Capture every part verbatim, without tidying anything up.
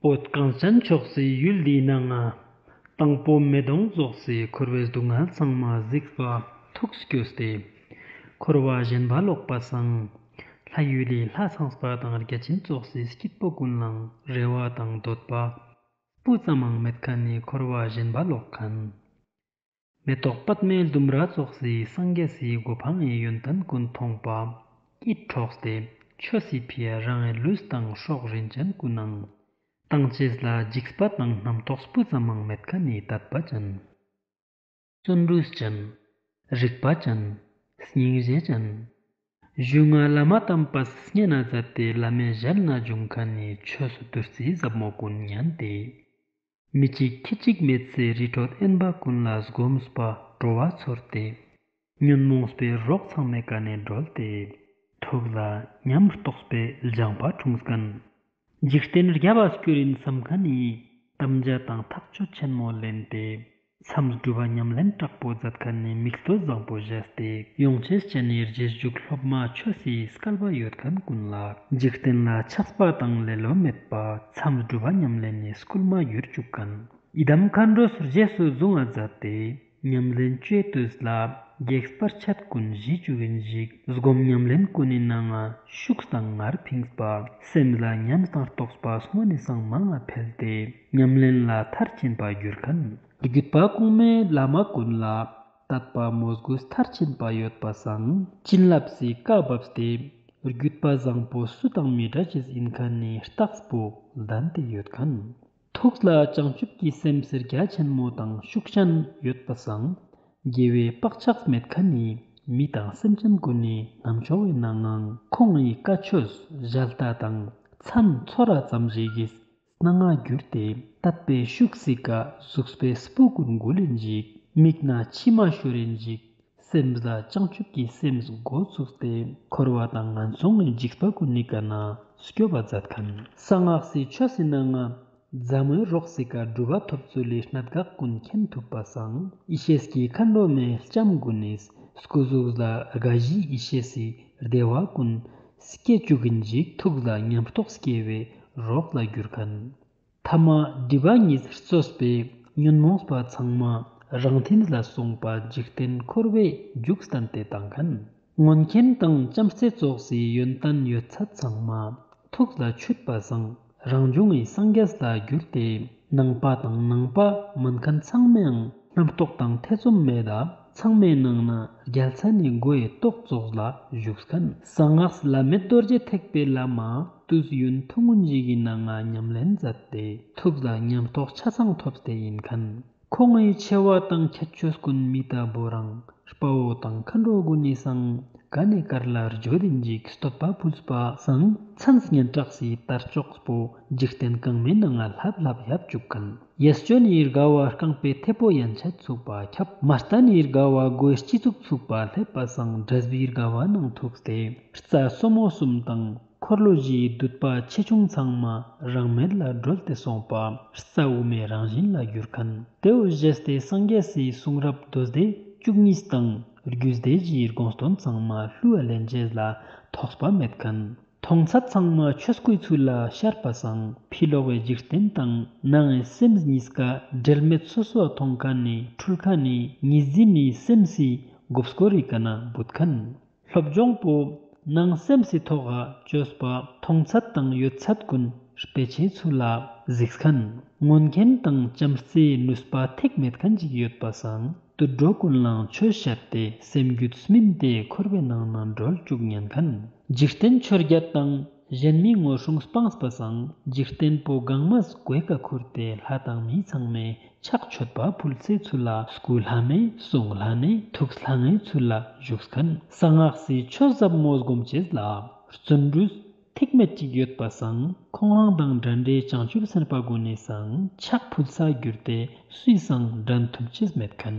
འོད་གངས་ཅན་ཕྱོགས་སི་ཡུལ་འདིའི་ནང་ང་། དང་པོ་མེ་དོང་ཙོགས་སི་འཁོར་བའི་སྡུག་བསྔལ་ཚང་མ་གཟིགས་པ་ཐུགས་སྐྱོ་སྟེ། འཁོར་བ་ཞེན་པ་ལོག་པ་སང་། ལྷ་ཡུལ་ལི་ལྷ་ཚངས་པ་དང་བརྒྱ་བྱིན་ཙོགས་སི་སྐྱིད་པོ་ཀུན་ལའང་རེ་བ་དང་འདོད་པ་སྤུ་ཙམ་མང་མེད་ཁན་ནི་འཁོར་བ་ཞེན་པ་ལོག་ཁན། མེ་ཏོག་པདྨའི་ལྡུམ་ར་ཙོགས་སི་སངས་རྒྱས་སི་གོ་འཕང་ངི་ཡོན་ཏན་ཀུན་མཐོང་པ་སྐྱིད་འཕྲོགས་ཏེ་ཆོས་སི་ཕི་འ་རང་ངི་ལུས་དང་སྲོག་རིན་ཅན་ཀུན་ནང་བཏང་ཅེས་ལ་འཇིགས་པ་དང་རྣམ་རྟོག་སྤུ་ཙམ་མང་མེད་ཁན་ནི་དད་པ་ཅན། བརྩོན་འགྲུས་ཅན། རིག་པ་ཅན། སྙིང་རྗེ་ཅན། གཞུང་ང་བླ་མ་དམ་པས་བསྙེན་ན་མཛད་དེ་བླ་མའི་ཞལ་ན་བྱུང་ཁན་ནི་ཆོས་བདུད་རྩི་ཟབ་མོ་ཀུན་ཉན་ཏེ། མི་གཅིག་ཁྱི་གཅིག་མེད་སའི་རི་ཁྲོད་དབེན་པ་ཀུན་ལ་སྒོམས་པ་སྤྲོ་བ་ཚོར་ཏེ། ཉོན་མོངས་པའི་རོགས་ཚང་མའི་ཀ་ནེ་སྒྲོལ་ཏེ། ཐུགས་ལ་ཉམས་རྟོགས་པའི་སྦྱངས་པ་འཁྲུངས་ཁན། འཇིག་རྟེན་རྒྱལ་བ་སྐྱོ་རིན་བསམ་ཁན་ནི་དམ་བཅའ་དང་ཐག་ཆོད་ཆེན་མོ་ལེན་ཏེ། མཚམས་སྒྲུབ་པ་ཉམས་ལེན་དྲག་པོ་མཛད་ཁན་ནི་མིག་ལྟོས་བཟང་པོ་བཞག་སྟེ། ཡོངས་ཤེས་ཅན་ནི་རྗེས་འཇུག་སློབ་མ་ཆོས་སི་སྐལ་བ་ཡོད་ཁན་ཀུན་ལ་འཇིག་རྟེན་ལ་ཆགས་པ་དང་ལེ་ལོ་མེད་པ་མཚམས་སྒྲུབ་པ་ཉམས་ལེན་ནི་སྐུལ་མ་གྱུར་བཅུག་ཁན། ཡི་དམ་མཁའ་འགྲོ་སུ་རྗེས་སུ་བཟུང་བ་མཛད་དེ། ཉམས་ལེན་བཅོས་དུས་ལ་གེགས་བར་ཆད་ཀུན་ཞི་བཅུག་ཨིན་ཞིག་སྒོམ་ཉམས་ལེན་ཀུན་ནི་ནང་ང་ཤུགས་དང་ངར་ཕིངས་པ་སེམས་ལ་ཉམས་དང་རྟོགས་པ་སྔོན་ནི་སང་མང་ང་འཕེལ་ཏེ་ཉམས་ལེན་ལ་མཐར་ཕྱིན་པ་གྱུར་ཁན། བརྒྱུད་པ་གོང་མའི་བླ་མ་ཀུན་ལ་དད་པ་མོས་གུས་མཐར་ཕྱིན་པ་ཡོད་པ་སང་བྱིན་རླབས་སི་བཀའ་བབས་ཏེ་བརྒྱུད་པ་བཟང་པོ་སུ་དང་མི་འདྲ་ཅེས་ཨིན་ཁན་ནི་རྟགས་པོ་ལྡན་ཏེ་ཡོད་ཁན། ཐུགས་ལ་བྱང་ཆུབ་ཀྱི་སེམས་རྒྱ་ཆེན་མོ་དང་ཤུགས་ཅན་ཡོད་པ་སང་དགེ་བའི་བག་ཆགས་མེད་ཁན་ནི་མི་དང་སེམས་ཅན་ཀུན་ནི་རྣམ་ཅོག་གི་ནང་ངང་ཁོང་ངི་བཀའ་ཆོས་ཞལ་ལྟ་དང་མཚན་ཚོར་བ་ཙམ་ཞིག་གི་སྣང་ང་གྱུར་ཏེ་དད་པའི་ཤུགས་སི་ཀ་གཟུགས་པོའི་སྤུ་ཀུན་འགུལ་ཨིན་ཞིག་མིག་ནེ་མཆི་མ་ཤོར་ཨིན་ཞིག་སེམས་ལ་བྱང་ཆུབ་ཀྱི་སེམས་འགོ་ཚུགས་ཏེ་འཁོར་བ་དང་ངན་སོང་ངི་འཇིགས་པ་ཀུན་ནི་ཀ་ནེ་སྐྱོབ་པ་མཛད་ཁན། གསང་སྔགས་སི་ཆོས་སི་ནང་ང་མཛའ་མོའི་རོགས་སི་ཀ་སྒྲུབ་པ་ཐོབ་ཚུལ་ལི་གནད་འགག་ཀུན་མཁྱེན་ཐུབ་པ་སང་ཡེ་ཤེས་ཀྱི་མཁའ་འགྲོ་མའི་ལྕམ་ཀུན་ནི་སྐུ་གཟུགས་ལ་དགའ་བཞིའི་ཡེ་ཤེས་སི་བདེ་བ་ཀུན་སྐྱེ་བཅུག་ཨིན་ཞིག་ཐུགས་ལ་ཉམས་རྟོགས་སྐྱེ་བའི་རོགས་ལ་གྱུར་ཁན། ཐ་མ་སྒྲིབ་པ་གཉིས་གཙོས་པའི་ཉོན་མོངས་པ་ཚང་མ་རང་མཐིལ་ལ་སོང་པ་འཇིག་རྟེན་འཁོར་བའི་རྒྱུགས་བསྟན་ཏེ་བཏང་ཁན། མངོན་མཁྱེན་དང་བྱམས་བརྩེ་ཙོགས་སི་ཡོན་ཏན་ཡོད་ཚད་ཚང་མ་ཐུགས་ལ་ཆུད་པ་སང་རང་བྱུང་ངི་སངས་རྒྱས་ལ་གྱུར་ཏེ་ནང་པ་དང་ནང་པ་མན་ཁན་ཚང་མའང་རྣམ་རྟོག་དང་ཐེ་ཚོམ་མེད་ད་ཚང་མའི་ནང་ནེ་རྒྱལ་མཚན་ནི་མགོའི་ཏོག་ཙོགས་ལ་བཞུགས་ཁན། གསང་སྔགས་བླ་མེད་རྡོ་རྗེ་ཐེག་པའི་བླ་མ་དུས་ཡུན་ཐུང་ངུན་ཞིག་གི་ནང་ང་ཉམས་ལེན་མཛད་དེ་ཐུགས་ལ་ཉམས་རྟོགས་ཆ་ཚང་ཐོབ་སྟེ་ཨིན་ཁན། ཁོང་ངི་ཆེ་བ་དང་ཁྱད་ཆོས་ཀུན་མི་ལྟ་བུ་རང་དཔའ་བོ་དང་མཁའ་འགྲོ་ཀུན་ནི་སང་ག་ནེ་གར་ལ་བརྗོད་ཨིན་ཞིག་བསྟོད་པ་ཕུལ་པ་སང་མཚན་སྙན་གྲགས་སི་དར་ལྕོག་པོ་འཇིག་རྟེན་གང་མའི་ནང་ང་ལྷབ་ལྷབ་ཡབ་བཅུག་ཁན། ཡས་སྤྱོད་ནི་དགའ་བ་རྐང་པའི་ཐེ་པོ་ཡན་ཆད་ཚུགས་པ་ཁྱབ། མ་རྟ་ནི་དགའ་བ་མགོའི་སྤྱི་གཙུག་ཚུགས་པ་སླེབས་པ་སང་འབྲས་བུའི་དགའ་བ་ནང་ཐུགས་ཏེ་རྩ་སོ་མོ་གསུམ་དང་འཁོར་ལོ་བཞིའི་སྡུད་པ་ཆེ་ཆུང་ཚང་མ་རང་མེད་ལ་སྒྲོལ་ཏེ་སོང་པ་རྩ་དབུ་མའི་རང་བཞིན་ལ་གྱུར་ཁན། ཏེའོ་བཞེས་ཏེ་སངས་རྒྱས་སི་གསུང་རབ་མདོ་སྡེ་བཅུ་གཉིས་དང་རྒྱུད་སྡེ་བཞིའི་དགོངས་དོན་ཚང་མ་བསླུ་བ་ལེན་ཅེས་ལ་ཐོགས་པ་མེད་ཁན། མཐོང་ཚད་ཚང་མ་ཆོས་སྐུའི་ཚུལ་ལ་ཤར་པ་སང་ཕི་ལོགས་སི་འཇིག་རྟེན་དང་ནང་སེམས་གཉིས་ཀ་འབྲལ་མེད་སོ་སོ་མཐོང་ཁན་ནི་འཁྲུལ་ཁན་ནི་གཉིས་འཛིན་ནི་སེམས་སི་མགོ་སྐོར་རི་ཀ་ནེ་བུད་ཁན། སློབ་སྦྱོང་པོ་ནང་སེམས་སི་ཐོག་ག་བཅོས་པ་མཐོང་ཚད་དང་ཡོད་ཚད་ཀུན་སྤེ་ཆའི་ཚུལ་ལ་གཟིགས་ཁན། མངོན་མཁྱེན་དང་བྱམས་བརྩེའི་ནུས་པ་ཐེག་མེད་ཁན་ཅིག་ཡོད་པ་སང་དུད་འགྲོ་ཀུན་ལའང་ཆོས་བཤད་དེ་སེམས་རྒྱུད་སྨིན་ཏེ་འཁོར་བའི་ནང་ནེ་སྒྲོལ་བཅུག་ཉན་ཁན། འཇིག་རྟེན་ཆོས་བརྒྱད་དང་གཞན་མིའི་ངོ་སྲུང་སྤངས་པ་སང་འཇིག་རྟེན་པོ་གང་མས་གོས་ཀ་ཁུར་ཏེ་ལྷ་དང་མི་ཚང་མའི་ཕྱག་མཆོད་པ་ཕུལ་སའི་ཚུལ་ལ་སྐུ་ལྷ་མེ་གསུང་ལྷ་ནེ་ཐུགས་ལྷ་ངེའི་ཚུལ་ལ་བཞུགས་ཁན། གསང་སྔགས་སི་ཆོས་ཟབ་མོ་སྒོམ་ཅེས་ལ་བརྩོན་འགྲུས་ཐེག་མེད་ཅིག་ཡོད་པ་སང་ཁོང་རང་དང་འདྲ་འདྲའི་བྱང་ཆུབ་སེམས་དཔའ་ཀུན་ནི་སང་ཕྱག་ཕུལ་ས་གྱུར་ཏེ་སུའི་སང་འགྲན་ཐུབ་ཅེས་མེད་ཁན།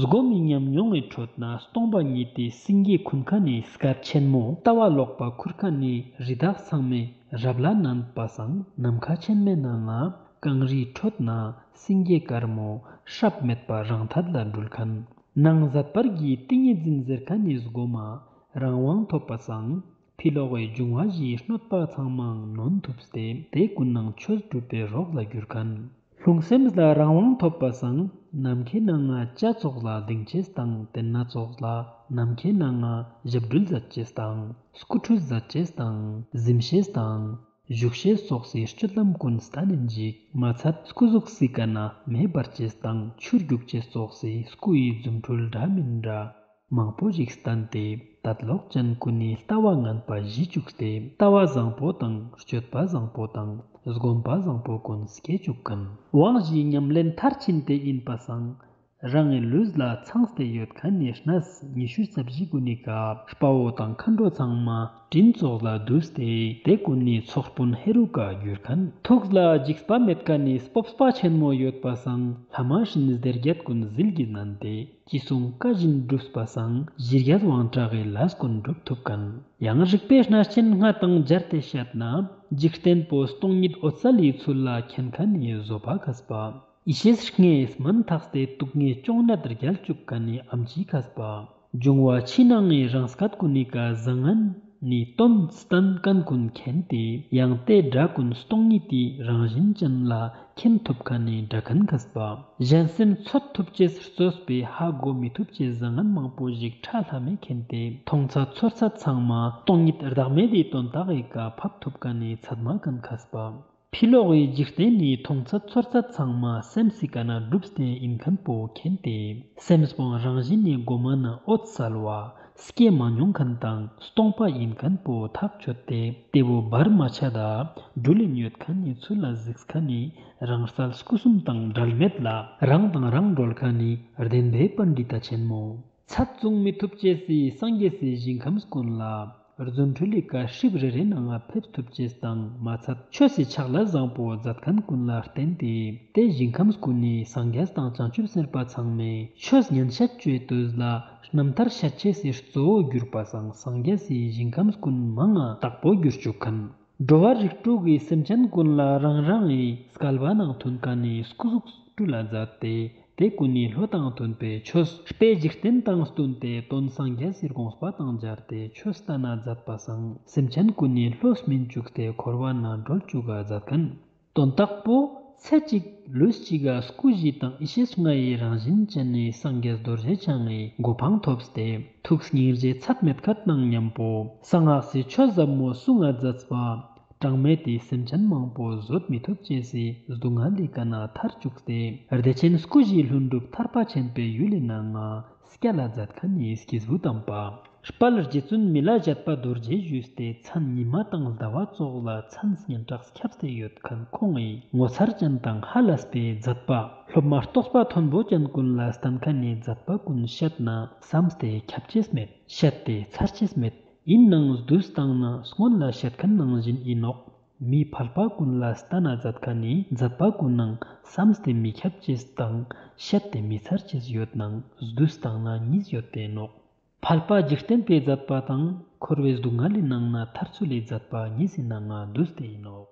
སྒོམ་མི་ཉམས་མྱོང་ངི་ཁྲོད་ནེ་སྟོང་པ་ཉིད་དི་སེང་གེ་ཁུན་ཁན་ནི་སྐད་ཆེན་མོ་ལྟ་བ་ལོག་པ་ཁུར་ཁན་ནི་རི་དྭགས་ཚང་མའི་རབ་ལ་ནན་པ་སང་ནམ་མཁའ་ཆེན་མོའི་ནང་ང་གངས་རིའི་ཁྲོད་ནེ་སེང་གེ་དཀར་མོ་སྲབ་མེད་པ་རང་ཐད་ལ་འགྲུལ་ཁན། ནང་ཟད་པར་གྱི་ཏིང་ངེ་འཛིན་ཟེར་ཁན་ནི་སྒོམ་མ་རང་དབང་ཐོབ་པ་སང་ ཕི་ལོག་གི་འབྱུང་བ་བཞིའི་གནོད་པ་ཚང་མའང་ནོན་ཐུབ་སྟེ་དེ་ཀུན་ནང་ཆོས་སྒྲུབ་པའི་རོགས་ལ་གྱུར་མཁན། ལྷུང་སེམས་ལ་རང་དབང་ཐོབ་པ་སང་ནམ་མཁའི་ནང་ང་བྱ་ཙོགས་ལ་གདེང་ཅེས་དང་དེ་ན་ཙོགས་ལ་ནམ་མཁའི་ནང་ང་ཞབས་འགྲུལ་མཛད་ཅེས་དང་སྐུ་ཁྲུས་མཛད་ཅེས་དང་གཟིམ་ཤེས་དང་བཞུགས་ཤེས་སོགས་སི་སྤྱོད་ལམ་ཀུན་སྟན་ནིན་ཞིག་མ་ཚད་སྐུ་གཟུགས་སི་ཀ་ན་མེ་འབར་ཅེས་དང་ཆུར་རྒྱུག་ཅེས་སོགས་སི་སྐུ་ཡི་རྫུ་འཕྲུལ་འདྲ་མིན་འདྲ་མང་པོ་ཞིག་བསྟན་ཏེ་དད་ལོག་ཅན་ཀུན་ནི་ལྟ་བ་ངན་པ་ཞི་བཅུག་སྟེ་ལྟ་བ་བཟང་པོ་དང་སྤྱོད་པ་བཟང་པོ་དང་སྒོམ་པ་བཟང་པོ་ཀུན་སྐྱེ་བཅུག་མཁན། དབང་བཞིའི་ཉམས་ལེན་མཐར་ཕྱིན་ཏེ་ཡིན་པ་སང་རང་ངི་ལུས་ལ་ཚངས་ཏེ་ཡོད་མཁན་ནི་གནས་ཉི་ཤུ་རྩ་བཞི་ཀུན་ནི་ཀ་དཔའ་བོ་དང་མཁའ་འགྲོ་ཚང་མ་སྤྲིན་ཙོགས་ལ་འདུས་ཏེ་དེ་ཀུན་ནི་ཚོགས་དཔོན་ཧེ་རུ་ཀ་གྱུར་མཁན། ཐུགས་ལ་འཇིགས་པ་མེད་མཁན་ནི་སྤོབས་པ་ཆེན་མོ་ཡོད་པ་སང་ལྷ་མ་བྱིན་ཟླ་བརྒྱད་ཀུན་ཟིལ་གྱིས་མནན་ཏེ་ཅི་གསུང་བཀའ་བཞིན་བསྒྲུབས་པ་སང་ཞི་རྒྱས་དབང་དྲག་གི་ལས་ཀུན་སྒྲུབ་ཐུབ་མཁན། ཡང་རིག་པའི་གནས་ཆེན་ལྔ་དང་སྦྱར་ཏེ་བཤད་ན་འཇིག་རྟེན་པོ་སྟོང་ཉིད་འོད་གསལ་ལི་ཚུལ་ལ་མཁྱེན་མཁན་ནི་བཟོད་པ་མཁས་པ། ཡེ་ཤེས་ལྔའི་སྨན་ཐགས་ཏེ་དུག་ལྔའི་གཅོང་ནད་རྒྱལ་བཅུག་མཁན་ནི་ཨམ་ཆི་མཁས་པ། འབྱུང་བ་ཕྱི་ནང་ངི་རང་སྐད་ཀུན་ནི་ཀ་བཟང་ངན་ནི་དོན་བསྟན་མཁན་ཀུན་མཁྱེན་ཏེ་ཡང་དེ་སྒྲ་ཀུན་སྟོང་ཉིད་དི་རང་བཞིན་ཅན་ལ་མཁྱེན་ཐུབ་མཁན་ནི་སྒྲ་མཁན་མཁས་པ། གཞན་སེམས་འཚོལ་ཐུབ་ཅེས་རྩོད་པའི་ཧ་གོ་མི་ཐུབ་ཅེས་བཟང་ངན་མང་པོ་ཞིག་ཁྲ་ལྷམ་མེ་མཁྱེན་ཏེ་མཐོང་ཚད་ཚོར་ཚད་ཚང་མ་སྟོང་ཉིད་བདག་མེད་དི་དོན་དག་གི་ཀ་ཕབ་ཐུབ་མཁན་ནི་ཚད་མ་མཁན་མཁས་པ། ཕི་ལོག་གི་འཇིག་རྟེན་ནི་མཐོང་ཚད་ཚོར་ཚད་ཚང་མ་སེམས་སི་ཀ་ན་གྲུབ་སྟེ་ཡིན་མཁན་པོ་མཁྱེན་ཏེ། སེམས་པོ་རང་བཞིན་ནི་གོ་མ་ན་འོད་གསལ་བ་སྐྱེ་མ་མྱོང་མཁན་དང་སྟོང་པ་ཡིན་མཁན་པོ་ཐག་ཆོད་དེ་དེ་བོ་བར་མ་ཆད་ད་གྲུལ་ཡིན་ཡོད་མཁན་ནི་ཚུལ་ལ་གཟིགས་མཁན་ནི་རང་རྩལ་སྐུ་གསུམ་དང་འབྲལ་མེད་ལ་རང་དང་རང་གྲོལ་མཁན་ནི་བདེན་པའི་པཎྜི་ཏ་ཆེན་མོ། ཚད་བཟུང་མི་ཐུབ་ཅེས་སི་སངས་རྒྱས་སི་ཞིང་ཁམས་ཀུན་ལ་རྫུ་འཕྲུལ་ལི་ཀ་ཧྲིབ་རེ་རེ་ནང་ང་ཕེབས་ཐུབ་ཅེས་དང་མ་ཚད་ཆོས་སི་ཕྱག་ལས་བཟང་པོ་མཛད་མཁན་ཀུན་ལ་བརྟེན་ཏེ་དེ་ཞིང་ཁམས་ཀུན་ནི་སངས་རྒྱས་དང་བྱང་ཆུབ་སེམས་དཔའ་ཚང་མས་ཆོས་ཉན་བཤད་ཅོའི་དུས་ལ་རྣམ་ཐར་བཤད་ཅེས་སི་གཙོ་བོ་གྱུར་པ་སང་སངས་རྒྱས་སི་ཞིང་ཁམས་ཀུན་མང་ང་དག་པོ་གྱུར་བཅུག་མཁན། འགྲོ་བ་རིགས་དྲུག་གི་སེམས་ཅན་ཀུན་ལ་རང་རང་ངི་སྐལ་བ་ནང་མཐུན་མཁན་ནི་སྐུ་གཟུགས་སྤྲུལ་ལ་མཛད་དེ། དེ་ཀུན་ནི་བློ་དང་མཐུན་པའི་ཆོས་དཔེ་འཇིག་རྟེན་དང་བསྟུན་ཏེ་དོན་སངས་རྒྱས་སི་དགོངས་པ་དང་སྦྱར་ཏེ་ཆོས་བསྟན་ན་མཛད་པ་སང་སེམས་ཅན་ཀུན་ནི་བློ་སྨིན་བཅུག་སྟེ་འཁོར་བ་ན་གྲོལ་བཅུག་ག་མཛད་མཁན། དོན་དག་པོ་ཚེ་གཅིག་ལུས་གཅིག་ག་སྐུ་བཞི་དང་ཡེ་ཤེས་ལྔ་ཡི་རང་བཞིན་ཅན་ནི་སངས་རྒྱས་རྡོ་རྗེ་འཆང་ངི་གོ་འཕང་ཐོབ་སྟེ་ཐུགས་སྙིང་རྗེ་ཚད་མེད་མཁན་ནང་མཉམ་པོ་གསང་སྔགས་སི་ཆོས་ཟབ་མོ་གསུང་ང་མཛད་པ། གྲངས་མེད་དི་སེམས་ཅན་མང་པོ་བཟོད་མི་ཐུབ་ཅེས་སི་སྡུག་བསྔལ་ལི་ཀ་ན་ཐར་བཅུག་སྟེ་བདེ་ཆེན་སྐུ་བཞིའི་ལྷུན་གྲུབ་ཐར་པ་ཆེན་པོའི་ཡུལ་ལི་ནང་ང་སྐྱལ་ལ་མཛད་མཁན་ནི་སྐྱེས་བུ་དམ་པ། དཔལ་རྗེ་བཙུན་མི་ལ་བཞད་པ་རྡོ་རྗེ་ཞུས་ཏེ་མཚན་ཉི་མ་དང་ཟླ་བ་ཙོགས་ལ་མཚན་སྙན་གྲགས་ཁྱབ་སྟེ་ཡོད་མཁན་ཁོང་ངི་ངོ་མཚར་ཅན་དང་ཧ་ལས་པའི་མཛད་པ་སློབ་མ་རྟོགས་པ་མཐོན་པོ་ཅན་ཀུན་ལ་བསྟན་མཁན་ནི་མཛད་པ་ཀུན་བཤད་ན་བསམས་ཏེ་ཁྱབ་ཅེས་མེད། བཤད་དེ་ཚར་ཅེས་མེད། ཡིན་ནང་བསྡུས་བཏང་ན་སྔོན་ལ་བཤད་མཁན་ནང་བཞིན་ཡིན་ནོག་མི་ཕལ་པ་ཀུན་ལ་བསྟན་ན་མཛད་མཁན་ནི་མཛད་པ་ཀུན་ནང་བསམས་ཏེ་མི་ཁྱབ་ཅེས་དང་བཤད་དེ་མི་ཚར་ཅེས་ཡོད་ནང་བསྡུས་བཏང་ན་གཉིས་ཡོད་དེ་ནོག་ཕལ་པ་འཇིག་རྟེན་པའི་མཛད་པ་དང་འཁོར་བའི་སྡུག་བསྔལ་ལི་ནང་ན་ཐར་ཚུལ་ལི་མཛད་པ་གཉིས་སི་ནང་ང་བསྡུས་ཏེ་ཡིན་ནོག